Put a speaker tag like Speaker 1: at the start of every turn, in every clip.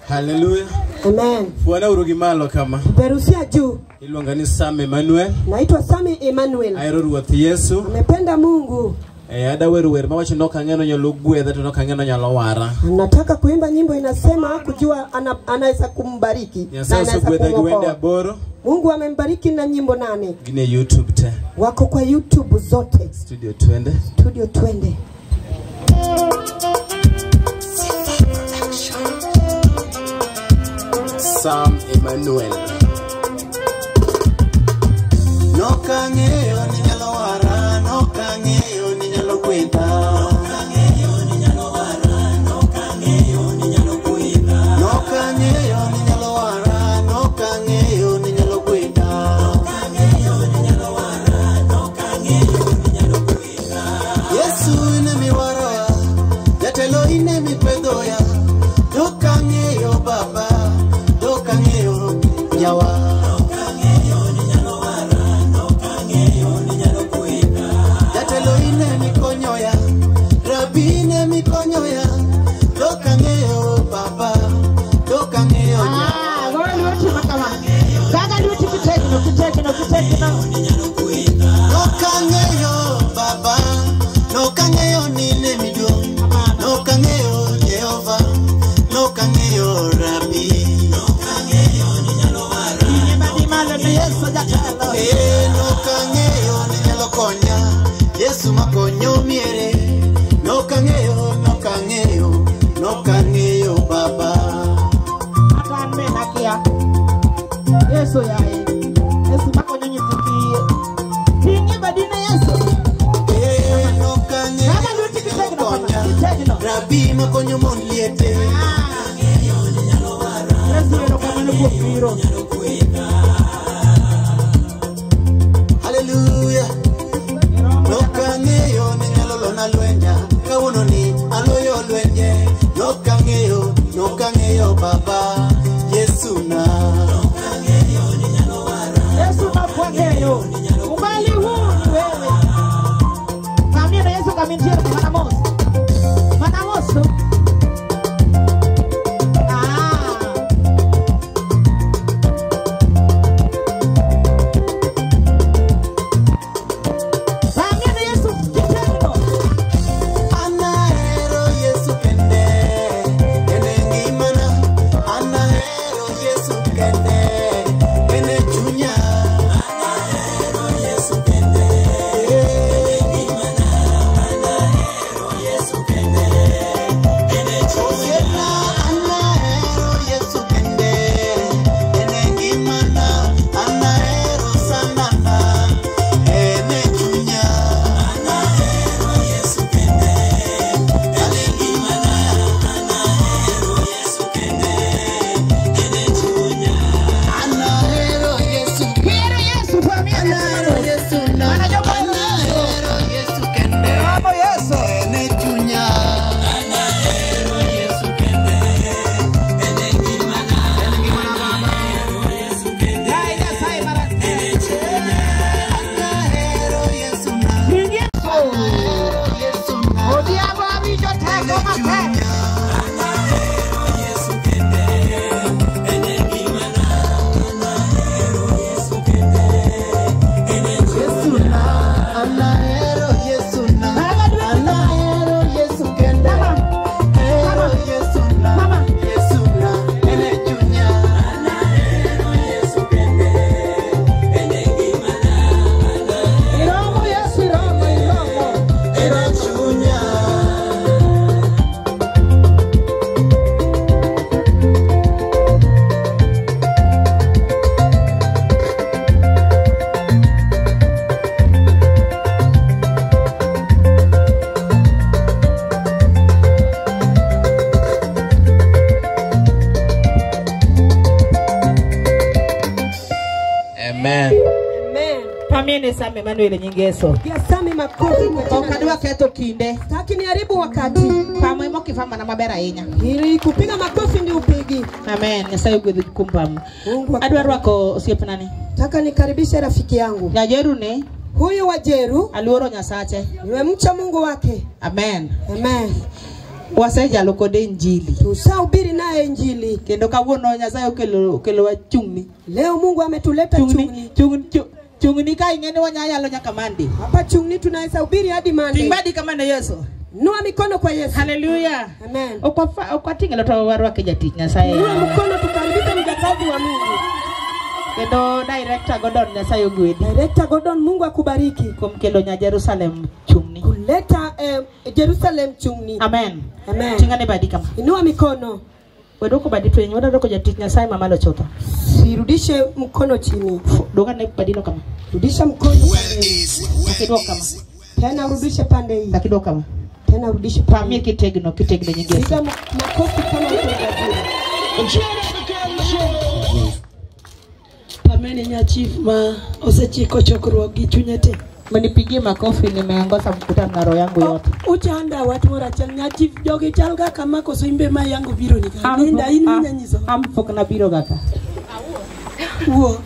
Speaker 1: Haleluya.
Speaker 2: Amen.
Speaker 1: Fuana uru gi malo kama.
Speaker 2: Peperusia juu.
Speaker 1: Iluonga ni Sam Emmanuel.
Speaker 2: Naitwa Sami Emmanuel.
Speaker 1: Ahero Ruoth Yesu.
Speaker 2: Amependa Mungu.
Speaker 1: Ada wero wer mawacho ni ok ang'eno nyalo gwedha to ok ang'eno nyalo wara.
Speaker 2: Nataka kuimba nyimbo inasema kujua anaweza kumbariki na
Speaker 1: Nyasaye
Speaker 2: anaweza
Speaker 1: osegwedha gi wende
Speaker 2: kumwokoa.
Speaker 1: 8
Speaker 2: Mungu amembariki na nyimbo 8.
Speaker 1: gin e YouTube te.
Speaker 2: Wako kwa YouTube zote.
Speaker 1: Studio Twende.
Speaker 2: Studio Twende.
Speaker 1: Sam Emmanuel.
Speaker 3: Nokang'eyo ni nyalo wara, nokang'eyo ni nyalo gwedha. Nokang'eyo ni nyalo wara, nokang'eyo ni nyalo gwedha. Nokang'eyo ni nyalo wara, nokang'eyo ni nyalo gwedha. Nokang'eyo ni nyalo wara, nokang'eyo ni nyalo gwedha. Yesu ine miwaroya, jatelo ine mipedhoya. Nokang'eyo baba, nokang'eyo nyawa. Jatelo ine mikonyoya, rabi ine mikonyoya. Nokang'eyo baba, nokang'eyo nyawa.
Speaker 4: Ah, goyo lweti makama. Gaga lweti kitegno, kitegno, kitegno.
Speaker 3: Nokang'eyo baba, nokang'eyo ni ne miduong', nokang'eyo Jehova, nokang'eyo rabi.
Speaker 4: Ting'e badi malo ne Yesu jatelo.
Speaker 3: Nokang'eyo ni nyalo konya, Yesu makonyo miere. Nokang'eyo, nokang'eyo, nokang'eyo baba.
Speaker 4: Kata an be nakia. Yesu yaye. Yesu makonyo nyithi kiye. Ting'e badi ne Yesu.
Speaker 3: Nokang'eyo
Speaker 4: Gaga
Speaker 3: ni
Speaker 4: lweti
Speaker 3: nyalo
Speaker 4: kitegno kama,
Speaker 3: konya,
Speaker 4: kitegno.
Speaker 3: rabi makonyo mon liete.
Speaker 4: Yesu erokamano kuom biro.
Speaker 3: Hallelujah. Nokang'eyo ni nyalo lona lwenya, kawuono ni aloyo lwenje. Nokang'eyo, nokang'eyo baba, Yesu na.
Speaker 4: Yesu makwang'eyo. Umbali huu ni wewe. Pamie na Yesu kamintiere mana mos. Mana mos to. Ah. Pamie na Yesu kitegno.
Speaker 3: Anahero Yesu kende, kende ngimana. Anahero Yesu kende, kende chunya. Anahero Yesu kende, kende ngimana. Anahero Yesu kende, kende chunya. Anahero Yesu kende, kende ngimana. Anahero sana na, kende chunya. Anahero Yesu kende. Anahero Yesu,
Speaker 4: Quiero Yesu, pamie na
Speaker 3: anahero
Speaker 4: Yesu.
Speaker 3: Yesu na,
Speaker 4: Mana jomahero Yesu.
Speaker 3: anahero Yesu kende,
Speaker 4: Amo Yesu.
Speaker 3: ene chunya.
Speaker 4: Yaye Nyasaye maratego.
Speaker 3: Anahero Yesu na,
Speaker 4: Ring Yesu.
Speaker 3: Yesu na,
Speaker 4: Odhiambo awinjo teko
Speaker 3: ene
Speaker 4: matek.
Speaker 3: chunya. Yesu na, anahero Yesu na,
Speaker 4: Gaga lweti kama.
Speaker 3: anahero Yesu kende,
Speaker 4: Mama.
Speaker 3: hero Yesu na,
Speaker 4: Mama.
Speaker 3: Yesu na, ene chunya.
Speaker 4: Iromo Yesu, iromo, iromo.
Speaker 3: Ene chunya.
Speaker 1: Amen.
Speaker 2: Amen.
Speaker 4: Pamie ne Sam Emmanuel nying Yesu.
Speaker 2: Pigia Sami makofi kwa
Speaker 4: Ok
Speaker 2: jina la
Speaker 4: adwa
Speaker 2: Yesu.
Speaker 4: ketho kinde.
Speaker 2: Sitaki niharibu wakati.
Speaker 4: Pamo ema ok ifam mana maber ahinya.
Speaker 2: Ili kupiga makofi ndio upigi.
Speaker 4: Amen. Nyasaye ogwedhi kuom pamo.
Speaker 2: Mungu
Speaker 4: Adwa rwako osiepnani.
Speaker 2: Nataka nikaribishe rafiki yangu
Speaker 4: Jajeru ni
Speaker 2: huyu wa Jeru,
Speaker 4: aluoro Nyasache.
Speaker 2: nimemcha Mungu wake.
Speaker 4: Amen.
Speaker 2: Amen.
Speaker 4: Wasejalo kode injili.
Speaker 2: Tusahubiri naye Injili.
Speaker 4: Kendo kawuono Nyasaye okelo chungni.
Speaker 2: Leo Mungu ametuleta chungni.
Speaker 4: Chungni ka ing'eni wanyalo nyaka Monday.
Speaker 2: Hapa chungni tunaweza hubiri hadi Monday.
Speaker 4: Ting badi kama na Yesu.
Speaker 2: Nua mikono kwa Yesu.
Speaker 4: Hallelujah.
Speaker 2: Amen.
Speaker 4: Okwating'e to warwake jatich Nyasaye.
Speaker 2: Nua mkono tukaribishe mjakazi wa Mungu.
Speaker 4: Kendo Director Gordon Nyasaye ogwedhi.
Speaker 2: Director Gordon, Mungu akubariki.
Speaker 4: Kuom kelo nya Jerusalem chungni.
Speaker 2: Kuleta Jerusalem chungni.
Speaker 4: Amen.
Speaker 2: Amen.
Speaker 4: Ting'ane badi kama.
Speaker 2: Inua mikono.
Speaker 4: Wedoko badi piny, wadwaro jatich Nyasaye mamalo chutho.
Speaker 2: Sirudishe mkono chini.
Speaker 4: Dogane badino kama.
Speaker 2: Rudisha mkono pande hii.
Speaker 4: Akiduok kama.
Speaker 2: Tena urudishe pande hii.
Speaker 4: Akiduok kama.
Speaker 2: Tena urudishe pande.
Speaker 4: Pamie kitegno nyingi.
Speaker 2: Piga makofi kama uko Brazil.
Speaker 5: Pamene nya chief ma osechiko chokruok gi chunye te.
Speaker 4: Mnipigie makofi, nimeongoza mkutano na roho yangu yote.
Speaker 5: Uchanda watu moro achiel nya chief jogi chal ga kama koso imbe ma yango biro ni ka. Linda in minya nyiso.
Speaker 4: Am pok nabiro ga ka.
Speaker 5: Wuo.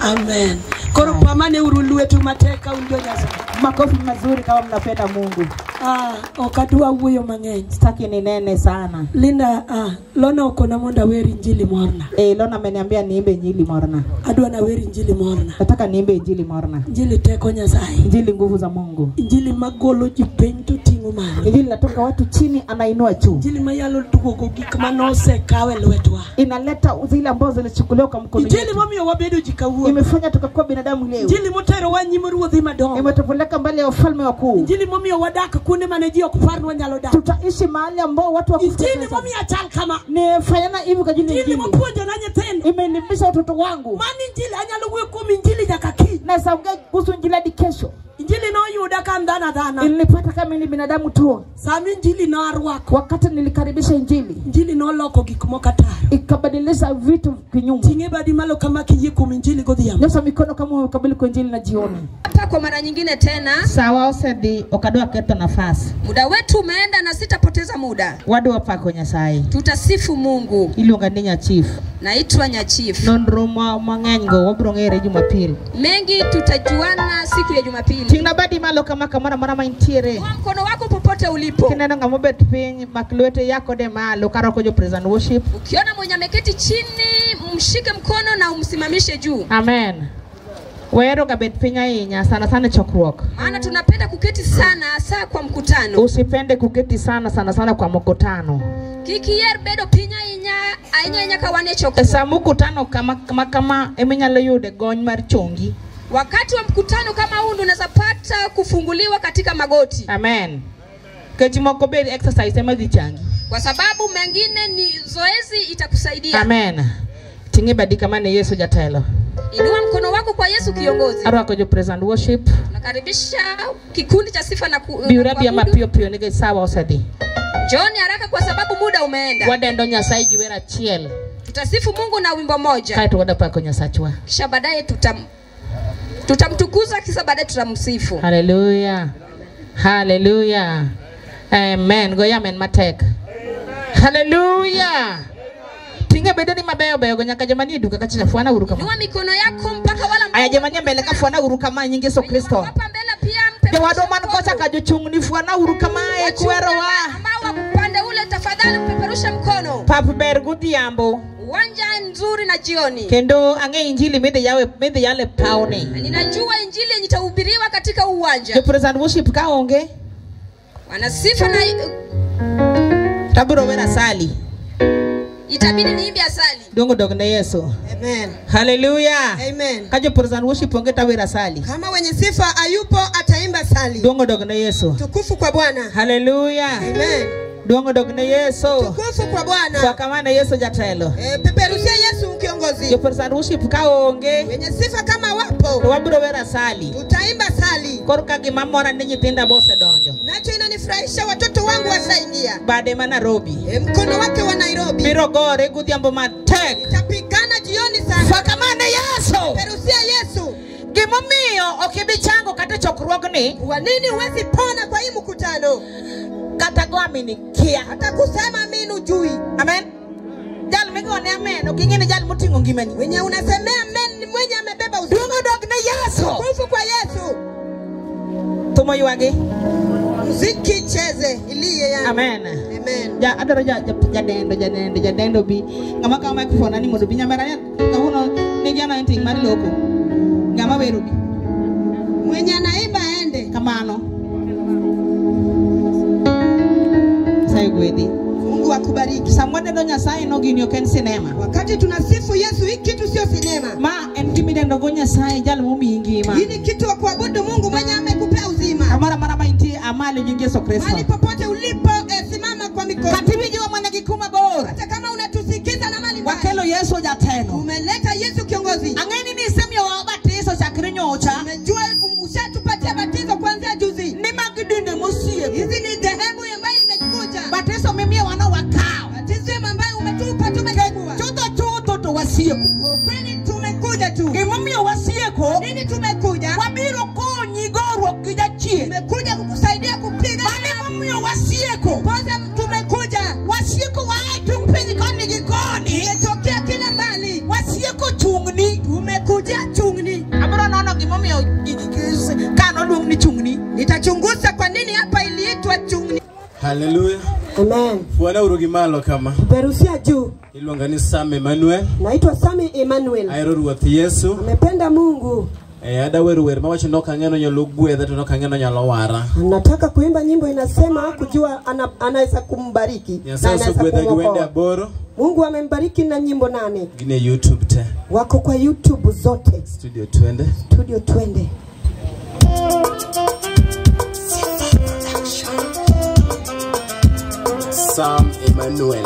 Speaker 5: Amen. Koro pamane uru lwetu matek ka un jo Nyasaye.
Speaker 4: Makofi mazuri kama mnapenda Mungu.
Speaker 5: Ok adwa wuoyo mang'eny.
Speaker 4: Sitaki ninene sana.
Speaker 5: Linda, Lona okona mondo awer injili morna.
Speaker 4: Lona ameniambia niimbe injili morna.
Speaker 5: Adwa nawer injili morna.
Speaker 4: Nataka niimbe injili morna.
Speaker 5: Injili teko Nyasaye.
Speaker 4: Injili nguvu za Mungu.
Speaker 5: Injili magolo ji piny to ting'o malo.
Speaker 4: Injili natoka watu chini anainua juu.
Speaker 5: Injili mayalo duogo gik manosekaw e lwetwa.
Speaker 4: Inaleta zile ambazo zilichukuliwa kwa mkono.
Speaker 5: Injili momiyo wabedo ji kawuono.
Speaker 4: Imefanya tukakuwa binadamu leo.
Speaker 5: Injili moterowa nyim ruodhi madongo.
Speaker 4: Imetupeleka mbele ya wafalme wakuu.
Speaker 5: Injili momiyo wadak kuonde mane ji ok par ni wanyalo dak.
Speaker 4: Tutaishi mahali ambao watu wa
Speaker 5: Injili momiyo achal kama.
Speaker 4: Nifanyana hivi kwa ajili ya
Speaker 5: Injili
Speaker 4: Injili.
Speaker 5: mopuonjona nyithindo.
Speaker 4: Imeelimisha watoto wangu.
Speaker 5: Mano injili anyalo wuoyo kuom injili nyaka kiny.
Speaker 4: Naweza ongea kuhusu injili hadi kesho.
Speaker 5: Injili noyuda ka an dhano adhana.
Speaker 4: Ilinipata kama ni binadamu tu.
Speaker 5: Sama injili norwako.
Speaker 4: Wakati nilikaribisha injili.
Speaker 5: Injili noloko gik moko ataro.
Speaker 4: Ikabadilisha vitu kinyume.
Speaker 5: Ting'e badi malo kama kiyie kuom injili godhiambo.
Speaker 4: Nyosha mikono kama umekabili kwa injili na jioni.
Speaker 6: Hapa kwa mara nyingine tena.
Speaker 4: Sawa osedhi okadwa ketho nafas.
Speaker 6: Muda wetu umeenda na sitapoteza muda.
Speaker 4: Wadwa pako Nyasaye.
Speaker 6: Tutasifu Mungu.
Speaker 4: Iluonga ni Nyachief.
Speaker 6: Naitwa Nyachief.
Speaker 4: Nonro mang'eny go wabiro ng'ere Jumapili.
Speaker 6: Mengi tutajuana siku ya Jumapili.
Speaker 4: Ting'na badi malo kama kamoro amora ma intiere.
Speaker 6: Kwa mkono wako popote ulipo.
Speaker 4: Kineno ng'ama obet piny mak lwete yakode malo karwako jo praise and worship.
Speaker 6: Ukiona mwenye ameketi chini mshike mkono na umsimamishe juu.
Speaker 4: Amen. Wahero ga bet piny ahinya sana sana chokruok.
Speaker 6: Maana tunapenda kuketi sana hasa kwa mkutano.
Speaker 4: Usipende kuketi sana sana sana kwa mkutano.
Speaker 6: Kik iyier bedo piny ahinya ahinya ahinya ka wan e chokruok.
Speaker 4: Sa mkutano kama kama kama eminyalo yude gony mar chongi.
Speaker 6: Wakati wa mkutano kama huu ndo unaweza pata kufunguliwa katika magoti.
Speaker 4: Amen. Nikech moko bed exercise ema dhi changi.
Speaker 6: Kwa sababu mengine ni zoezi itakusaidia.
Speaker 4: Amen. Ting'e badi kama ne Yesu jatelo.
Speaker 6: Inua mkono wako kwa Yesu kiongozi.
Speaker 4: Arwako jo praise and worship.
Speaker 6: Tunakaribisha kikundi cha sifa na
Speaker 4: Biura bia mapiyo piyo nikech sawa osedhi.
Speaker 6: Njooni haraka kwa sababu muda umeenda.
Speaker 4: Wadendo Nyasaye gi wer achiel.
Speaker 6: Tutasifu Mungu na wimbo moja.
Speaker 4: Kaeto wadapako Nyasachwa.
Speaker 6: Kisha baadaye tutamtukuza, kisha baadaye tutamsifu.
Speaker 4: Hallelujah. Hallelujah. Amen. Go amen matek. Hallelujah. Tinga bedeni mabeyo beyo go nyaka jamani e duka kacha fwana uru kama.
Speaker 6: Inua mikono yako mpaka wala
Speaker 4: Aya jamani mbele ka fwana uru kama nyingi Yesu Kristo.
Speaker 6: Hapa mbele pia mpe.
Speaker 4: Jowado man kocha ka jochung' ni fwana uru kama e kwerowa.
Speaker 6: Ambao wa upande ule tafadhali mpeperushe mkono.
Speaker 4: Pap ber godhiambo.
Speaker 6: Uwanja nzuri na jioni.
Speaker 4: Kendo ang'e injili midhi yawe midhi yale pawni.
Speaker 6: Ninajua injili yenye itahubiriwa katika uwanja.
Speaker 4: Jo praise and worship ka onge.
Speaker 6: Wanasifa na
Speaker 4: Tabiro wer asali.
Speaker 6: Itabidi niimbe asali.
Speaker 4: Dongo dog ne Yesu.
Speaker 2: Amen.
Speaker 4: Hallelujah.
Speaker 2: Amen.
Speaker 4: Ka jo praise and worship onge tawer asali.
Speaker 2: Kama wenye sifa ayupo ataimba sali.
Speaker 4: Dongo dog ne Yesu.
Speaker 2: Tukufu kwa Bwana.
Speaker 4: Hallelujah.
Speaker 2: Amen.
Speaker 4: Dongo dog ne Yesu.
Speaker 2: Tukufu kwa Bwana.
Speaker 4: Kwa kama Yesu jatelo.
Speaker 2: Peperusia Yesu kiongozi.
Speaker 4: Jo praise and worship ka onge.
Speaker 2: Wenye sifa kama wapo.
Speaker 4: To wabiro wer asali.
Speaker 2: Tutaimba sali.
Speaker 4: Koro ka gima mora ni nyithinda bosedonjo.
Speaker 2: Nacho inanifurahisha watoto wangu washaingia.
Speaker 4: Bade ma Nairobi.
Speaker 2: Mkono wake wa Nairobi.
Speaker 4: Biro gore godhiambo matek.
Speaker 2: Itapigana jioni sana.
Speaker 4: Kwa kama Yesu.
Speaker 2: Peperusia Yesu.
Speaker 4: Gimomiyo ok ibi chango kata chokruogni.
Speaker 2: Kwa nini huwezi pona kwa hii mkutano?
Speaker 4: Kata go amini kia.
Speaker 2: Hata kusema amen hujui.
Speaker 4: Amen. Jal migone amen. Ok ing'e ni jal moting'o ngimani.
Speaker 2: Mwenye unasemea amen ni mwenye amebeba uzima.
Speaker 4: Duong' odog ne Yesu.
Speaker 2: Tukufu kwa Yesu.
Speaker 4: Thumo ywagi.
Speaker 2: Muziki cheze iliye yani.
Speaker 4: Amen.
Speaker 2: Amen.
Speaker 4: Ja adoro ja jadendo jadendo jadendo bi ng'ama kawo microphone ani mondo bi nyamera kawuono nigi anointing mar loko. Ng'ama wero bi.
Speaker 2: Mwenye anaimba aende.
Speaker 4: Kamano. Nyasaye gwedhi.
Speaker 2: Mungu akubariki.
Speaker 4: Sama wadendo Nyasaye no gini ok en sinema.
Speaker 2: Wakati tunasifu Yesu, hii kitu sio sinema.
Speaker 4: Ma en gimidendo go Nyasaye jal momiyi ngima.
Speaker 2: Hii ni kitu wa kuabudu Mungu mwenye amekupea uzima.
Speaker 4: Kamoro amora ma intie amalo nying Yesu Kristo.
Speaker 2: Mahali popote ulipo, simama kwa mikono.
Speaker 4: Kata iwinjowa mana gi kuma bor.
Speaker 2: Hata kama unatusikiza na mali mbali.
Speaker 4: Wakelo Yesu jatelo.
Speaker 2: Umeleta Yesu kiongozi.
Speaker 4: Ang'eni ni isemiyowa batiso chakre nyocha.
Speaker 2: Umejua ushatupatia batizo kuanzia juzi.
Speaker 4: Ni mag dinde mosieko.
Speaker 2: Hizi ni dhehebu ambayo imekuja.
Speaker 4: Batiso mimiyowa no wakawo.
Speaker 2: Batizo ambayo umetupa tumechukua.
Speaker 4: Chutho chutho to wasieko.
Speaker 2: Ukweli tumekuja tu.
Speaker 4: Gimomiyo wasieko.
Speaker 2: Nini tumekuja?
Speaker 4: Wabiro konyi goruok gi jachien.
Speaker 2: Tumekuja kukusaidia kupiga.
Speaker 4: Mane momiyo wasieko.
Speaker 2: Kwanza tumekuja.
Speaker 4: Wasieko waa e tung' piny koni gi koni.
Speaker 2: Tumetokea kila mbali.
Speaker 4: Wasieko chung'ni.
Speaker 2: Tumekuja chung'ni.
Speaker 4: Abiro nono gimomiyo ka noluong ni chung'ni.
Speaker 2: Nitachunguza kwa nini hapa iliitwa chung'ni.
Speaker 1: Haleluya.
Speaker 2: Amen.
Speaker 1: Bwana uru gi malo kama.
Speaker 2: Peperusia juu.
Speaker 1: Iluonga ni Sam Emmanuel.
Speaker 2: Naitwa Sami Emmanuel.
Speaker 1: Ahero Ruoth Yesu.
Speaker 2: Amependa Mungu.
Speaker 1: Ada wero wer mawacho nok ang'eno nyalo gwedha to nok ang'eno nyalo wara.
Speaker 2: Nataka kuimba nyimbo inasema kujua anaweza kumbariki na
Speaker 1: Nyasaye
Speaker 2: anaweza
Speaker 1: osegwedha gi wende
Speaker 2: kumwokoa.
Speaker 1: aboro.
Speaker 2: Mungu amembariki na nyimbo 8.
Speaker 1: Gin e YouTube te.
Speaker 2: Wako kwa YouTube zote.
Speaker 1: Studio twende.
Speaker 2: Studio twende.
Speaker 1: Sam Emmanuel.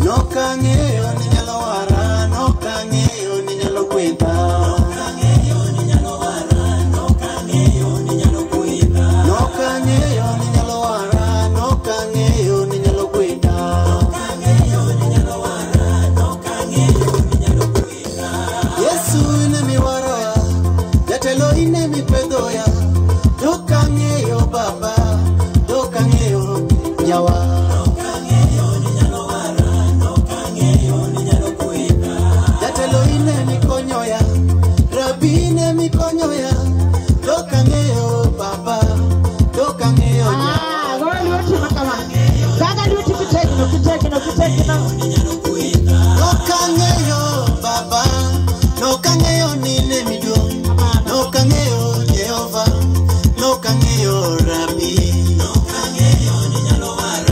Speaker 3: Nokang'eyo ni nyalo wara, nokang'eyo ni nyalo gwedha. Nokang'eyo ni nyalo wara, nokang'eyo ni nyalo gwedha. Nokang'eyo ni nyalo wara, nokang'eyo ni nyalo gwedha. Nokang'eyo ni nyalo wara, nokang'eyo ni nyalo gwedha. Yesu ine miwaroya, jatelo ine mipedhoya. Nokang'eyo baba, nokang'eyo nyawa. Jatelo ine mikonyoya, rabi ine mikonyoya, dokang'eyo baba, dokang'eyo nyawa.
Speaker 4: Ah, go lweti makama. Gaga lweti kitegno kitegno kitegno.
Speaker 3: Nokang'eyo baba, nokang'eyo ni ne miduong', nokang'eyo Jehova, nokang'eyo rabi.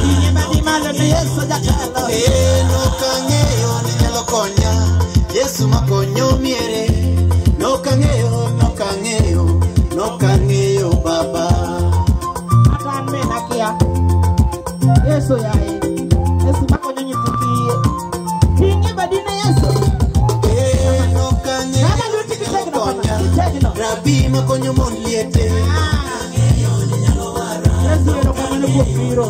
Speaker 4: Ting'e badi malo ne Yesu jatelo.
Speaker 3: Nokang'eyo ni nyalo konya, Yesu makonyo miere. Nokang'eyo, nokang'eyo, nokang'eyo baba.
Speaker 4: Kata an be nakia. Yesu yaye. Yesu makonyo nyithi kiye. Ting'e badi ne Yesu.
Speaker 3: Nokang'eyo
Speaker 4: Gaga lweti
Speaker 3: ni nyalo
Speaker 4: kitegno kama
Speaker 3: konya,
Speaker 4: kitegno.
Speaker 3: rabi makonyo mon liete.
Speaker 4: Yesu erokamano kuom biro.